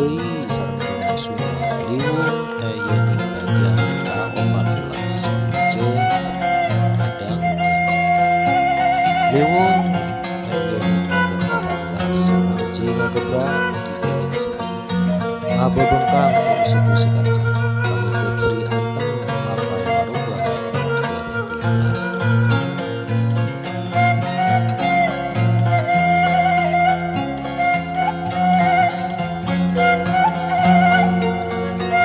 deui sareng Dongeng Sunda Liwung Teh Yeni bagian ka-14 jeung kadang Liwung Teh Yeni bagian ka-14 Warji ngagebrak di ngabebengkang ku usik-usik kaca. Panutup Sri anteng mapay warubah gertina.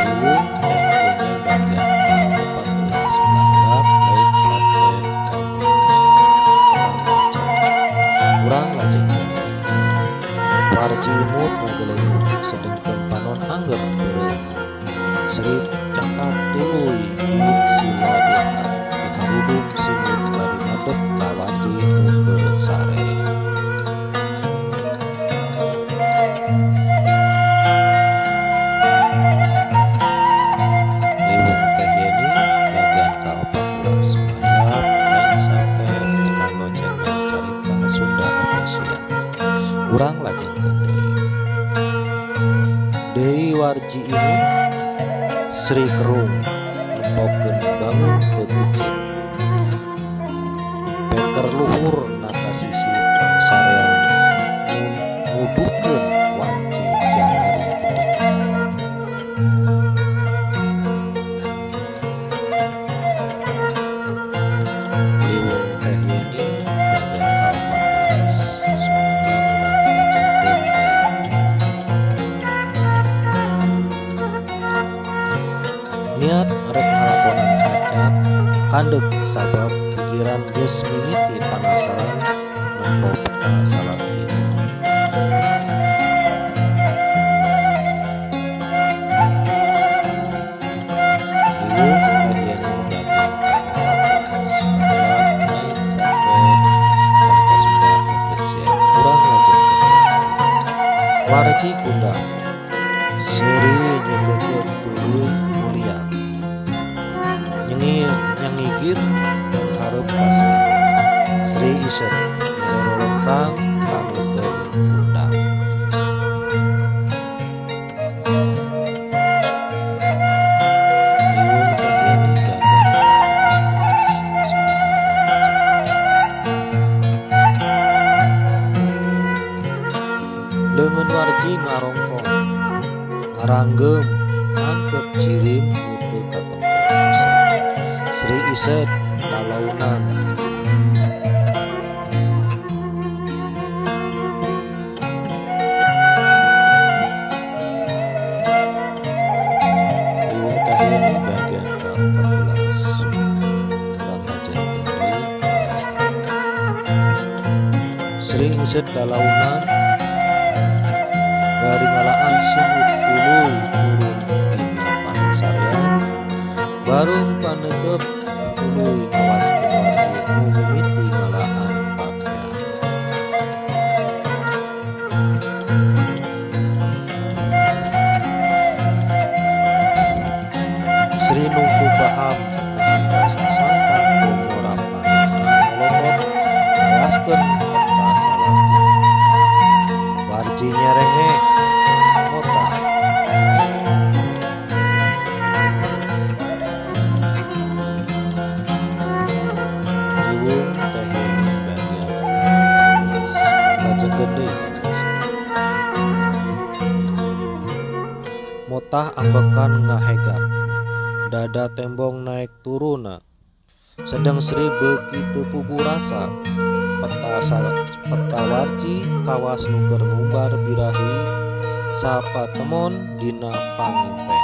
Liwung Teh Yeni bagian ka-14. Ulah like, subscribe, komen, tekan lonceng. Urang lajengkeun. Warji imut ngageleuh sedengkeun panon angger beureum. Sri cekak tuluy diuk sila diangkat. Diharudum simut bari ngadep ka Warji nu keur sare. Liwung Teh Yeni bagian ka-14. Mangga like, subscribe, tekan lonceng Carita Sunda Official. Urang lajengkeun deui. Deui Warji imut Sri kerung nempokeun bangun teu kucing. Beker luhur na kasisi pangsarean nuduhkeun wanci janari gede. Liwung Teh Yeni bagian ka-14. Sumangga urang lajengkeun deui. Niat rek ngalakonan cacat kandeg sabab pikiran geus mimiti panasaran nempo peta salakina. Liwung Teh Yeni bagian ka-14. Mangga like, subscribe, Carita Sunda Official. Urang lajengkeun deui. Warji kundang Sri nyegeukeun tuluy mulia. Nyengigir hareup ka Sri. Sri iseut mere rolongtang panuteup kundang. Liwung Teh Yeni bagian ka-14. Leungeun Warji ngarongkong ngaranggem nangkep jirim nu teu katempo ku Sri. Sri iseut lalaunan. Liwung Teh Yeni bagian ka-14. Urang lajengkeun deui. Sri iseut lalaunan bari ngalaan simut tuluy turun tina pangsarean. Barung paneuteub tuluy ngawaskeun Warji nu mimiti ngalaan pakean. Sri nungku paham nahan kasasangka ku ngora panonna molotot ngawaskeun peta salakina. Warji nyerengeh motah. Liwung Teh Yeni bagian ka-14. Lajengkeun deui. Motah ambekan ngahegap. Dada tembong naek turunna. Sedeng Sri beuki teu puguh rasa. Peta Warji kawas nu keur ngumbar birahi sapatemon dina pangimpen.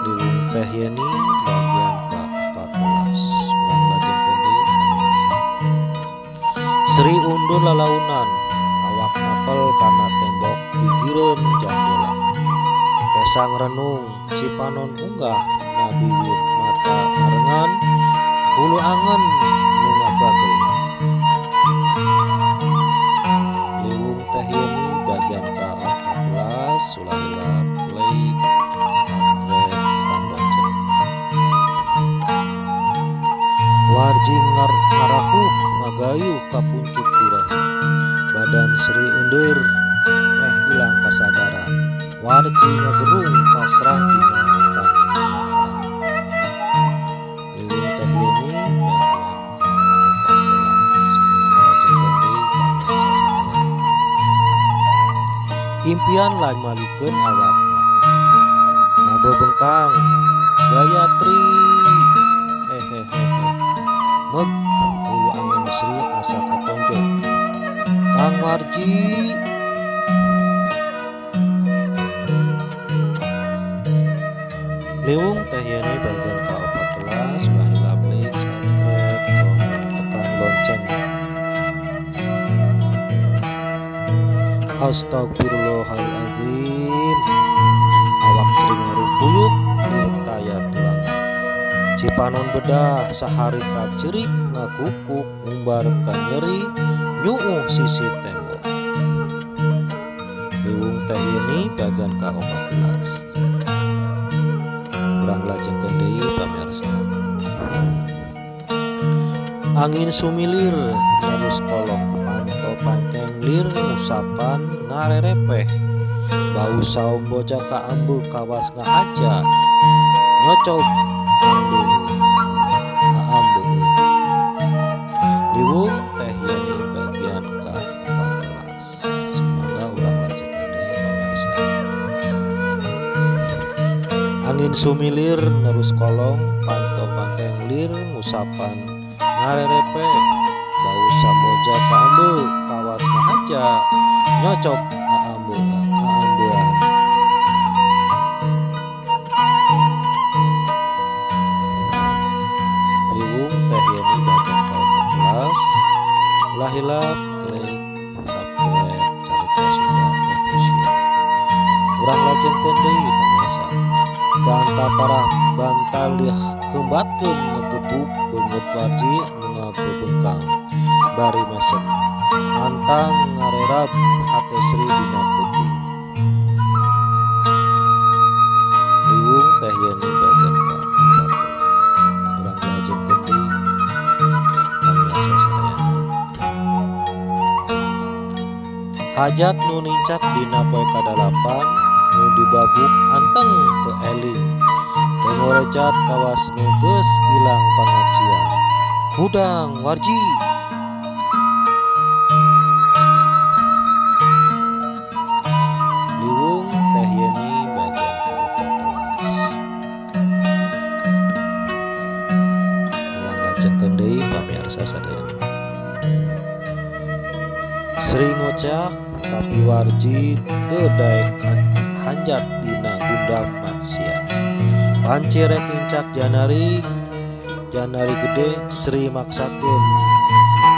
Liwung Teh Yeni bagian ka-14. Urang lajengkeun deui pamirsa. Sri undur lalaunan, awak napel kana tembok gigireun jandela. Kesang renung cipanon unggah na bibir mata ngarengan hulu angen nu ngabagel. Liwung Teh Yeni bagian ka-14. Ulah hilap like, subscribe, tekan lonceng. Warji ngarahuh ngagayuh ka puncuk birahi. Badan Sri ender meh Warji ngagerung pasrah dina kanikmatan. Liwung Teh Yeni bagian ka-14. Deui pamirsa sadaya. Impian lain malikeun awakna. Ngabebengkang Gayatri hehehehe. Meg hulu angin Sri asa katonjok. Kang Warji. Liwung Teh Yeni bagian ka-14. Ulah like, subscribe, komen, tekan lonceng. Astagfirullahaladzim. Awak Sri ngarumpuyuk liwet taya tulang. Cipanon bedah saharita ceurik ngakukuk ngumbar ka nyeri nyuuh sisi tembok. Liwung Teh Yeni bagian ka-14. Urang lajengkeun deui pamirsa. Angin sumilir nerus kolong panto panteng lir ngusapan ngarerepeh. Bau saum bocah kaambu kawas ngahaja nyocok kaambeun. Liwung Teh Yeni bagian ka-14. Semoga urang lajengkeun deui pamirsa. Angin sumilir nerus kolong panto panteng lir ngusapan ngarerepeh. Bau samboja kaambe kawas ngahaja nyocok aambean. Liwung Teh Yeni bagian ka-14. Ulah hilap klik subscribe Carita Sunda Official. Urang lajengkeun deui pamirsa. Ganta parah bantal dihembatkeun ngegebuk beungeut Warji nu ngabebengkang bari mesem. Antang ngarerab hate Sri dina peuting. Liwung Teh Yeni bagian ka-14. Urang lajengkeun deui pamirsa sadayana. Hajat nu nincak dina poe kadalapan nu dibabuk anteng teu eling. Teu ngorecat kawas nu geus ilang pangajian. Hudang Warji. Liwung Teh Yeni bagian ka-14. Urang lajengkeun deui pamirsa sadayana. Sri ngocak tapi Warji teu daek hanjat dina gundam maksiat. Panci rek nincak janari gede Sri maksakeun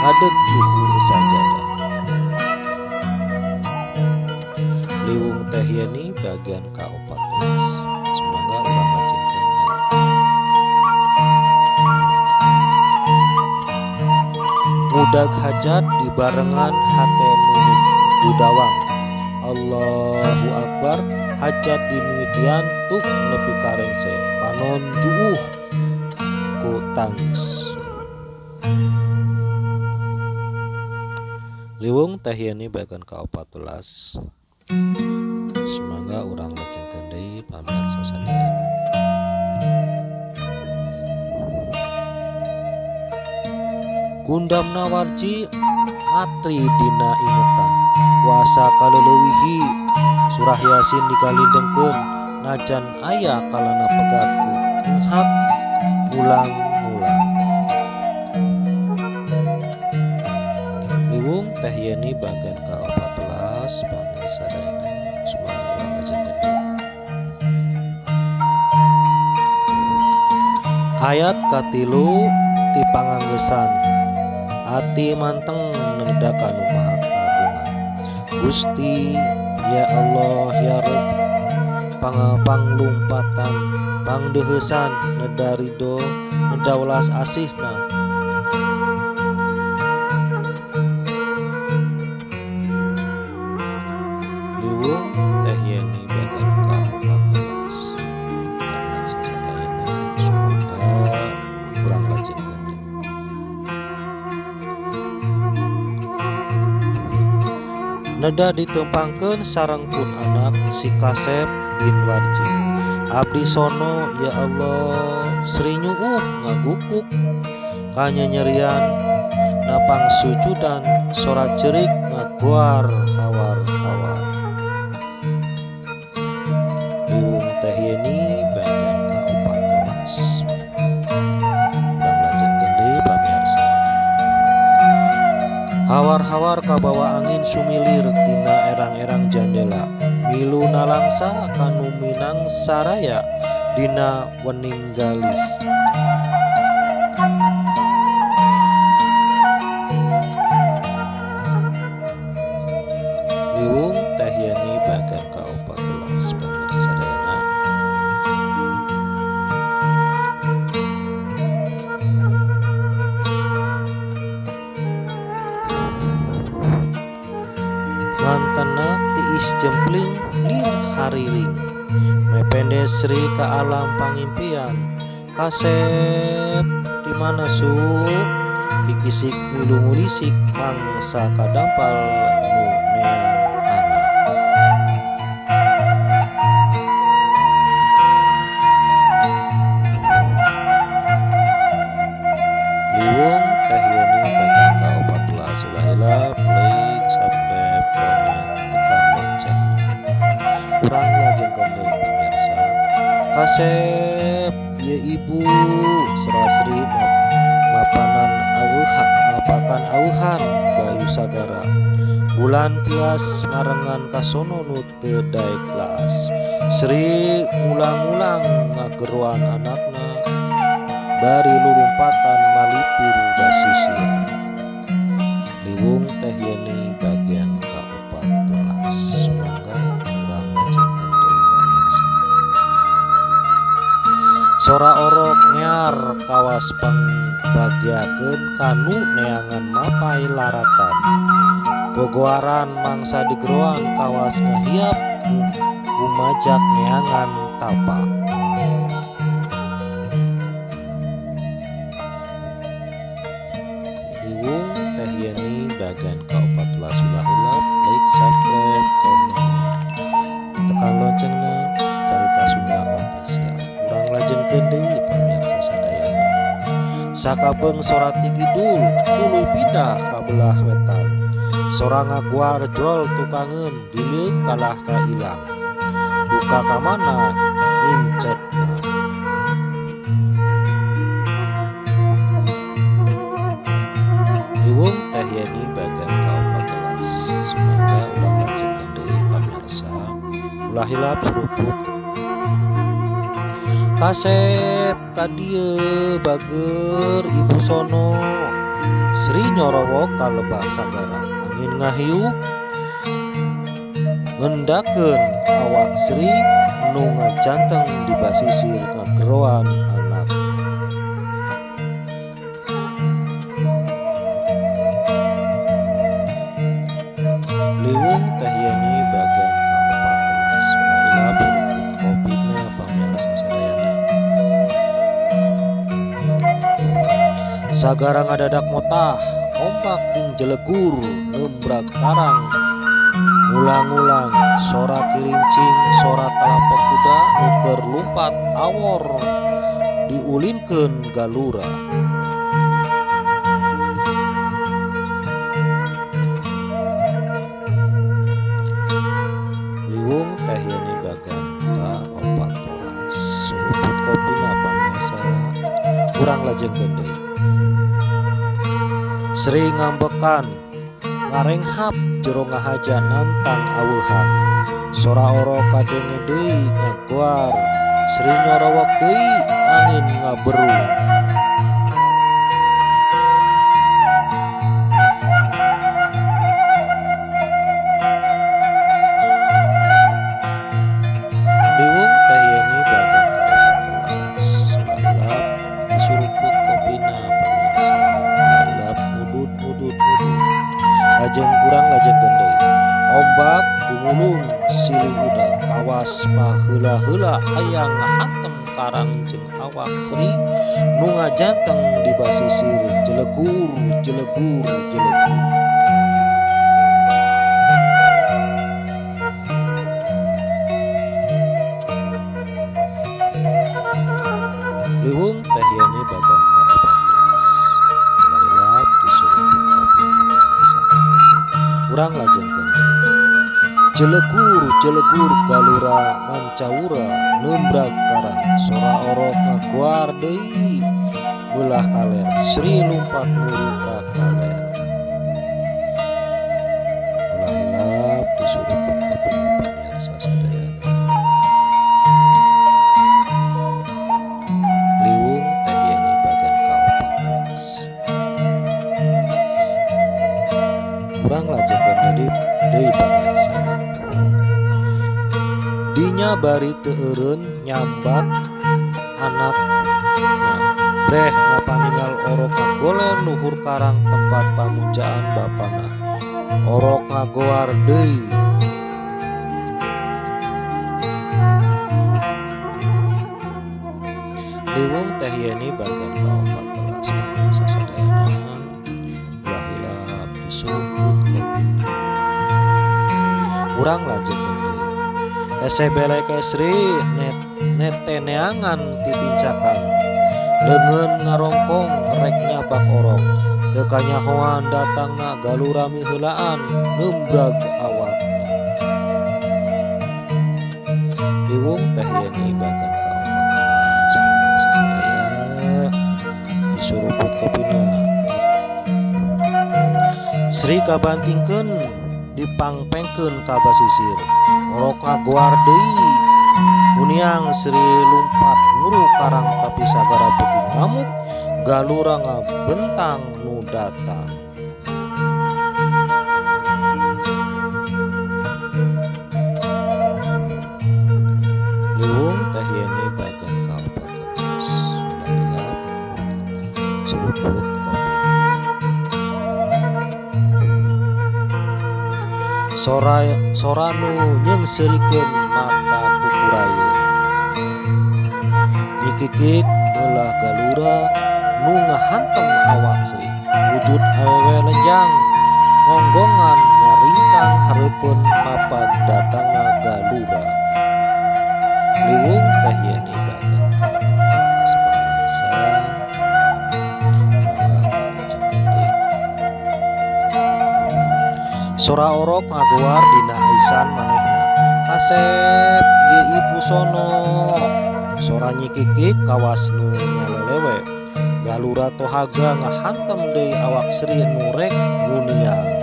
ngadeg luhur sajadah. Liwung Teh Yeni bagian ka-14. Semoga urang lajengkeun deui. Ngudag hajat dibarengan hate nu gudawang. Allahu Akbar hajat dimimitian tuk nepi ka rengse panon juuh ku tangis. Liwung Teh Yeni bagian ka-14. Semoga urang lajengkeun deui pamirsa sadayana. Gundamna Warji matri dina ingetan. Kuasa kaleleuwihi surah Yasin dikalindengkeun najan aya kalana pegat ku hak ngulang-ngulang. Liwung Teh Yeni bagian ka-14 pamirsa sadayana. Semoga urang lajengkeun deui. Ayat katilu ti panganggesan. Ati manteng neda kanu maha kagungan. Gusti ya Allah ya Rabb panglumpatan pangdeuheusan neda ridho neda welas asihna. Liwung Teh Yeni bagian ka-14. Semoga urang lajengkeun deui. Neda ditempangkeun sareng pun anak si Kasep bin Warji. Abdi sono ya Allah, Sri nyuuh ngagukuk kanyanyerian napang sujudan sora cerik ngagoar hawar-hawar. Liwung Teh Yeni bagian ka-14. Urang lanjutkeun deui pamirsa. Hawar-hawar kabawa angin sumilir tina erang-erang jandela. Milu nalangsa kanu minang saraya dina wening galih. Liwung Teh Yeni bagian ka-14 pamirsa sadayana. Mantena tiis jempling lir hariring mepende Sri ka alam pangimpian. Kasep di mana su kikisik milu ngulisik mangsa kadampal nu neang anak. Liwung Teh Yeni bagian ka-14. Ulah hilap like, subscribe, komen, tekan lonceng. Urang lajengkeun deui pamirsa. Kasep ye ibu sora Sri mapanan awuhan, mapakan awuhan bayu sagara. Bulan tias marengan kasono nu teu daek laas. Sri ngulang-ulang ngageroan anakna bari lurumpatan malipir basisir. Liwung Teh Yeni bagian ka-14. Semoga urang lajengkeun deui pamirsa. Sora orok ngear kawas pangbagiakeun kanu neangan mapai laratan. Gogoaran mangsa digeroan kawas ngahiap gumajak neangan tapa. Liwung Teh Yeni bagian ka-14. Ulah hilap like, subscribe, komen, tekan loncengna. Carita Sunda Official. Urang lajengkeun deui pamirsa sadayana. Sakabeung sora ti kidul tuluy pindah ka belah wetan. Sora ngaguar jol tukangeun dileuk kalah ka ilang. Duka ka mana ngincetna. Liwung Teh Yeni bagian ka-14. Semoga urang lanjutkeun deui pamirsa. Ulah hilap seruput. Kasep ka dieu bager ibu sono. Sri nyorowok ka lebah sagara. Angin ngahiuk ngendakeun awak Sri nu ngajanteng di basisir ngageroan anak. Liwung Teh Yeni bagian ka-14. Ulah hilap seruput kopina pamirsa sadayana. Sagara ngadadak motah, ombak jeung jelegur nembrak karang. Ngulang-ngulang sora kirincing, sora talapok kuda nu keur lumpat awor diulinkeun galura. Liwung Teh Yeni bagian ka-14. Seruput kopina pamirsa. Urang lajengkeun deui. Sri ngambekan ngarenghap jero ngahaja nantang aweuhan. Sora orok kadenge deui ngagoar. Sri nyorowok deui angin ngaberung. Liwung Teh Yeni bagian ka-14. Ulah hilap disuruput kopina pamirsa. Ulah hilap mudut mudut mudut. Lajeng kurang lajeng deui. Ombak gumulung silih udag kawas paheula-heula hayang ngahantem karang jeung awak Sri nu ngajanteng di basisir jelegur jelegur jelegur. Urang lajengkeun deui. Jelegur jelegur galura mancawura nembrag karang sora orok ngagoar deui beulah kaler. Sri lumpat nguru ka kaler. Ulah hilap disuruput kopina pamirsa sadayana. Liwung Teh Yeni bagian ka-14. Urang lajengkeun deui pamirsa. Dinya bari teu eureun nyambat anakna. Breh napaningal orok ngagoler luhur karang tempat pamunjaan bapana. Orok ngagoar deui. Liwung Teh Yeni bagian ka-14 pamirsa sadayana. Ulah hilap disuruput kopina. Urang lajengkeun deui. Hese beleke Sri neteneangan titincakan. Leungeun ngarongkong rek nyabak orok. Teu kanyahoan datangna galura miheulaan nembrag awakna. Liwung Teh Yeni bagian ka-14 pamirsa sadaya disuruput kopina. Sri kabantingkeun dipangpengkeun ka basisir. Orok ngagoar deui. Muniang Sri lumpat nguru karang tapi sagara beuki ngamuk galura ngabentang nu datang. Liwung Teh Yeni bagian ka-14. Ulah hilap suruput kopi. Sora nu nyeungseurikeun mata kukurayeun. Nyikikik beulah galura nu ngahantem awak Sri. Wujud awewe lenjang ngonggongan ngaringkang hareupeun mapag datangna galura. Liwung Teh Yeni bagian ka-14 pamirsa. Sora orok ngagoar dina aisan manehna. Asep ye ibu sono. Sora nyikikik kawas nu nyalelewe. Galura tohaga ngahantem deui awak Sri nu rek nguniang.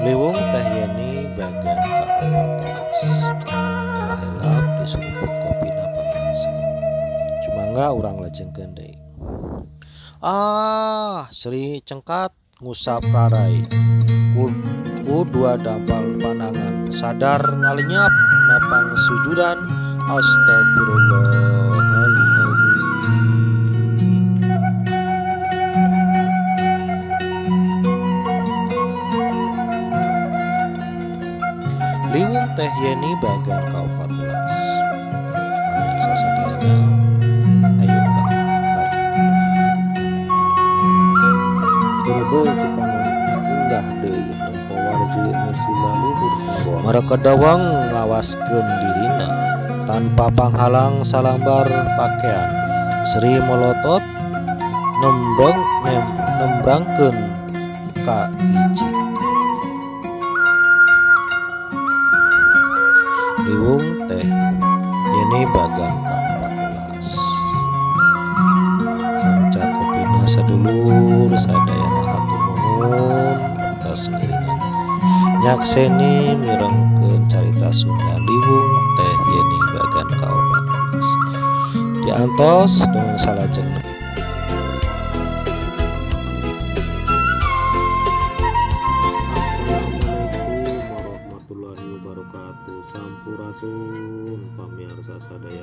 Liwung Teh Yeni bagian ka-14. Ulah hilap disuruput kopina pamirsa. Mangga urang lajengkeun deui. Ah, Sri cengkat ngusap rarai. Ku dua dampal panangan sadar ngalinyap napang sujudan. Astagfirullahaladzim. Liwung Teh Yeni bagian ka-14. Pamirsa sadayana, ayo urang Berebel Cipanon unggah deui nempo warji nu simaluhur tenggor. Marekedeweng ngawaskeun dirina tanpa panghalang salambar pakean. Sri molotot nembrangkeun ka hiji. Liwung Teh Yeni bagian ka-14. Sanca kopina sadulur sadayana hatur nuhun atas ngiringan nyakseni mirengkeun carita Sunda Liwung Teh Yeni bagian ka-14. Diantos dongeng salajengna. Assalamualaikum warahmatullahi wabarakatuh. Sampurasun pamirsa sadayana.